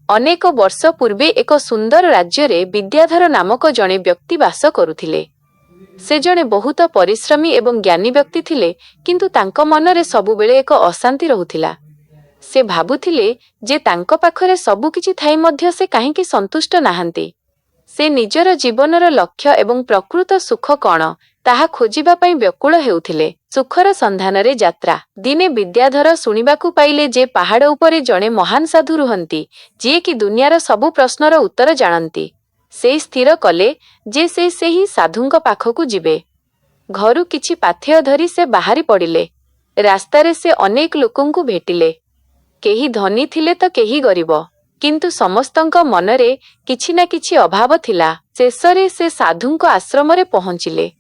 ଅନେକ ବର୍ଷ ପୂର୍ବେ ଏକ ସୁନ୍ଦର ରାଜ୍ୟରେ ବିଦ୍ୟାଧର ନାମକ ଜଣେ ବ୍ୟକ୍ତି ବାସ କରୁଥିଲେ। ସେ ଜଣେ ବହୁତ ପରିଶ୍ରମୀ ଏବଂ ଜ୍ଞାନୀ ବ୍ୟକ୍ତି ଥିଲେ, କିନ୍ତୁ ତାଙ୍କ ମନରେ ସବୁବେଳେ ଏକ ଅଶାନ୍ତି ରହୁଥିଲା। ସେ ଭାବୁଥିଲେ ଯେ ତାଙ୍କ ପାଖରେ ସବୁକିଛି ଥାଇ ମଧ୍ୟ ସେ କାହିଁକି ସନ୍ତୁଷ୍ଟ ନାହାନ୍ତି। ସେ ନିଜର ଜୀବନର ଲକ୍ଷ୍ୟ ଏବଂ ପ୍ରକୃତ ସୁଖ କଣ, ତାହା ଖୋଜିବା ପାଇଁ ବ୍ୟାକୁଳ ହେଉଥିଲେ। ସୁଖର ସନ୍ଧାନରେ ଯାତ୍ରା। ଦିନେ ବିଦ୍ୟାଧର ଶୁଣିବାକୁ ପାଇଲେ ଯେ ପାହାଡ଼ ଉପରେ ଜଣେ ମହାନ ସାଧୁ ରୁହନ୍ତି, ଯିଏକି ଦୁନିଆର ସବୁ ପ୍ରଶ୍ନର ଉତ୍ତର ଜାଣନ୍ତି। ସେ ସ୍ଥିର କଲେ ଯେ ସେ ସେହି ସାଧୁଙ୍କ ପାଖକୁ ଯିବେ। ଘରୁ କିଛି ପାଥେୟ ଧରି ସେ ବାହାରି ପଡ଼ିଲେ। ରାସ୍ତାରେ ସେ ଅନେକ ଲୋକଙ୍କୁ ଭେଟିଲେ। କେହି ଧନୀ ଥିଲେ ତ କେହି ଗରିବ, କିନ୍ତୁ ସମସ୍ତଙ୍କ ମନରେ କିଛି ନା କିଛି ଅଭାବ ଥିଲା। ଶେଷରେ ସେ ସାଧୁଙ୍କ ଆଶ୍ରମରେ ପହଞ୍ଚିଲେ।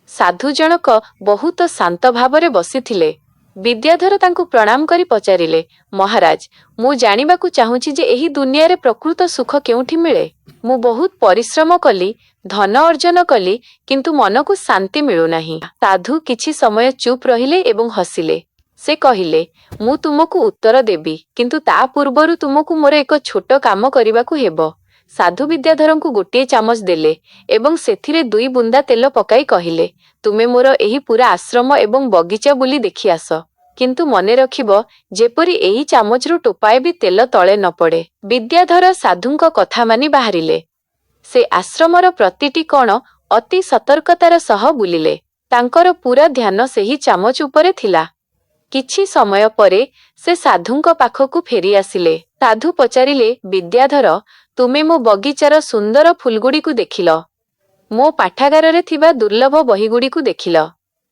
ସାଧୁ ଜଣକ ବହୁତ ଶାନ୍ତ ଭାବରେ ବସିଥିଲେ। ବିଦ୍ୟାଧର ତାଙ୍କୁ ପ୍ରଣାମ କରି ପଚାରିଲେ, "ମହାରାଜ, ମୁଁ ଜାଣିବାକୁ ଚାହୁଁଛି ଯେ ଏହି ଦୁନିଆରେ ପ୍ରକୃତ ସୁଖ କେଉଁଠି ମିଳେ? ମୁଁ ବହୁତ ପରିଶ୍ରମ କଲି, ଧନ ଅର୍ଜନ କଲି, କିନ୍ତୁ ମନକୁ ଶାନ୍ତି ମିଳୁନାହିଁ।" ସାଧୁ କିଛି ସମୟ ଚୁପ୍ ରହିଲେ ଏବଂ ହସିଲେ। ସେ କହିଲେ, "ମୁଁ ତୁମକୁ ଉତ୍ତର ଦେବି, କିନ୍ତୁ ତା ପୂର୍ବରୁ ତୁମକୁ ମୋର ଏକ ଛୋଟ କାମ କରିବାକୁ ହେବ।" ସାଧୁ ବିଦ୍ୟାଧରଙ୍କୁ ଗୋଟିଏ ଚାମଚ ଦେଲେ ଏବଂ ସେଥିରେ ଦୁଇ ବୁନ୍ଦା ତେଲ ପକାଇ କହିଲେ, "ତୁମେ ମୋର ଏହି ପୁରା ଆଶ୍ରମ ଏବଂ ବଗିଚା ବୁଲି ଦେଖି ଆସ। କିନ୍ତୁ ମନେ ରଖିବ, ଯେପରି ଏହି ଚାମଚରୁ ଟୋପାଏ ବି ତେଲ ତଳେ ନ ପଡ଼େ।" ବିଦ୍ୟାଧର ସାଧୁଙ୍କ କଥା ମାନି ବାହାରିଲେ। ସେ ଆଶ୍ରମର ପ୍ରତିଟି କୋଣ ଅତି ସତର୍କତାର ସହ ବୁଲିଲେ। ତାଙ୍କର ପୁରା ଧ୍ୟାନ ସେହି ଚାମଚ ଉପରେ ଥିଲା। କିଛି ସମୟ ପରେ ସେ ସାଧୁଙ୍କ ପାଖକୁ ଫେରି ଆସିଲେ। ସାଧୁ ପଚାରିଲେ, "ବିଦ୍ୟାଧର, ତୁମେ ମୋ ବଗିଚାର ସୁନ୍ଦର ଫୁଲଗୁଡ଼ିକୁ ଦେଖିଲ, ମୋ ପାଠାଗାରରେ ଥିବା ଦୁର୍ଲଭ ବହିଗୁଡ଼ିକୁ ଦେଖିଲ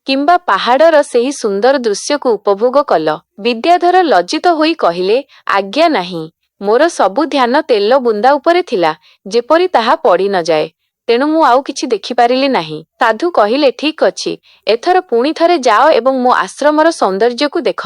କିମ୍ବା ପାହାଡ଼ର ସେହି ସୁନ୍ଦର ଦୃଶ୍ୟକୁ ଉପଭୋଗ କଲ?" ବିଦ୍ୟାଧର ଲଜ୍ଜିତ ହୋଇ କହିଲେ, "ଆଜ୍ଞା ନାହିଁ। ମୋର ସବୁ ଧ୍ୟାନ ତେଲ ବୁନ୍ଦା ଉପରେ ଥିଲା, ଯେପରି ତାହା ପଡ଼ି ନଯାଏ। ତେଣୁ ମୁଁ ଆଉ କିଛି ଦେଖିପାରିଲି ନାହିଁ।" ସାଧୁ କହିଲେ, "ଠିକ୍ ଅଛି। ଏଥର ପୁଣି ଥରେ ଯାଅ ଏବଂ ମୋ ଆଶ୍ରମର ସୌନ୍ଦର୍ଯ୍ୟକୁ ଦେଖ।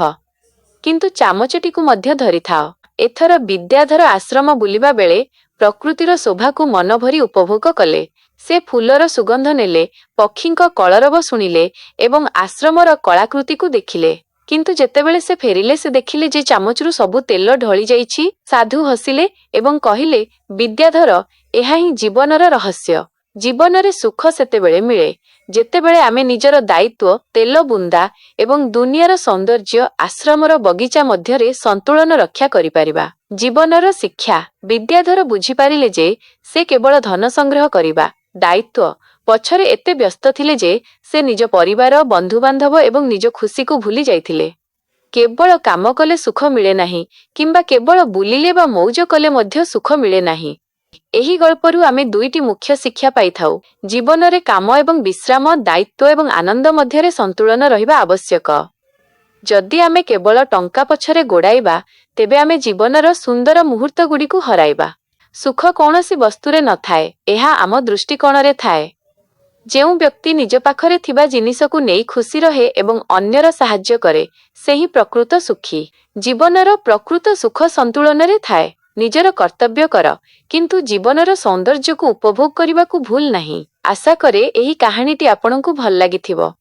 କିନ୍ତୁ ଚାମଚଟିକୁ ମଧ୍ୟ ଧରିଥାଅ।" ଏଥର ବିଦ୍ୟାଧର ଆଶ୍ରମ ବୁଲିବା ବେଳେ ପ୍ରକୃତିର ଶୋଭାକୁ ମନଭରି ଉପଭୋଗ କଲେ। ସେ ଫୁଲର ସୁଗନ୍ଧ ନେଲେ, ପକ୍ଷୀଙ୍କ କଳରବ ଶୁଣିଲେ ଏବଂ ଆଶ୍ରମର କଳାକୃତିକୁ ଦେଖିଲେ। କିନ୍ତୁ ଯେତେବେଳେ ସେ ଫେରିଲେ, ସେ ଦେଖିଲେ ଯେ ଚାମଚରୁ ସବୁ ତେଲ ଢଳି ଯାଇଛି। ସାଧୁ ହସିଲେ ଏବଂ କହିଲେ, "ବିଦ୍ୟାଧର, ଏହା ହିଁ ଜୀବନର ରହସ୍ୟ। ଜୀବନରେ ସୁଖ ସେତେବେଳେ ମିଳେ, ଯେତେବେଳେ ଆମେ ନିଜର ଦାୟିତ୍ୱ, ତେଲ ବୁନ୍ଦା ଏବଂ ଦୁନିଆର ସୌନ୍ଦର୍ଯ୍ୟ, ଆଶ୍ରମର ବଗିଚା ମଧ୍ୟରେ ସନ୍ତୁଳନ ରକ୍ଷା କରିପାରିବା।" ଜୀବନର ଶିକ୍ଷା। ବିଦ୍ୟାଧର ବୁଝିପାରିଲେ ଯେ ସେ କେବଳ ଧନ ସଂଗ୍ରହ କରିବା, ଦାୟିତ୍ୱ ପଛରେ ଏତେ ବ୍ୟସ୍ତ ଥିଲେ ଯେ ସେ ନିଜ ପରିବାର, ବନ୍ଧୁବାନ୍ଧବ ଏବଂ ନିଜ ଖୁସିକୁ ଭୁଲି ଯାଇଥିଲେ। କେବଳ କାମ କଲେ ସୁଖ ମିଳେ ନାହିଁ କିମ୍ବା କେବଳ ବୁଲିଲେ ବା ମଉଜ କଲେ ମଧ୍ୟ ସୁଖ ମିଳେ ନାହିଁ। ଏହି ଗଳ୍ପରୁ ଆମେ ଦୁଇଟି ମୁଖ୍ୟ ଶିକ୍ଷା ପାଇଥାଉ। ଜୀବନରେ କାମ ଏବଂ ବିଶ୍ରାମ, ଦାୟିତ୍ୱ ଏବଂ ଆନନ୍ଦ ମଧ୍ୟରେ ସନ୍ତୁଳନ ରହିବା ଆବଶ୍ୟକ। ଯଦି ଆମେ କେବଳ ଟଙ୍କା ପଛରେ ଗୋଡ଼ାଇବା, ତେବେ ଆମେ ଜୀବନର ସୁନ୍ଦର ମୁହୂର୍ତ୍ତଗୁଡ଼ିକୁ ହରାଇବା। ସୁଖ କୌଣସି ବସ୍ତୁରେ ନଥାଏ, ଏହା ଆମ ଦୃଷ୍ଟିକୋଣରେ ଥାଏ। ଯେଉଁ ବ୍ୟକ୍ତି ନିଜ ପାଖରେ ଥିବା ଜିନିଷକୁ ନେଇ ଖୁସି ରହେ ଏବଂ ଅନ୍ୟର ସାହାଯ୍ୟ କରେ, ସେ ହିଁ ପ୍ରକୃତ ସୁଖୀ। ଜୀବନର ପ୍ରକୃତ ସୁଖ ସନ୍ତୁଳନରେ ଥାଏ। ନିଜର କର୍ତ୍ତବ୍ୟ କର, କିନ୍ତୁ ଜୀବନର ସୌନ୍ଦର୍ଯ୍ୟକୁ ଉପଭୋଗ କରିବାକୁ ଭୁଲ ନାହିଁ। ଆଶା କରେ ଏହି କାହାଣୀଟି ଆପଣଙ୍କୁ ଭଲ ଲାଗିଥିବ।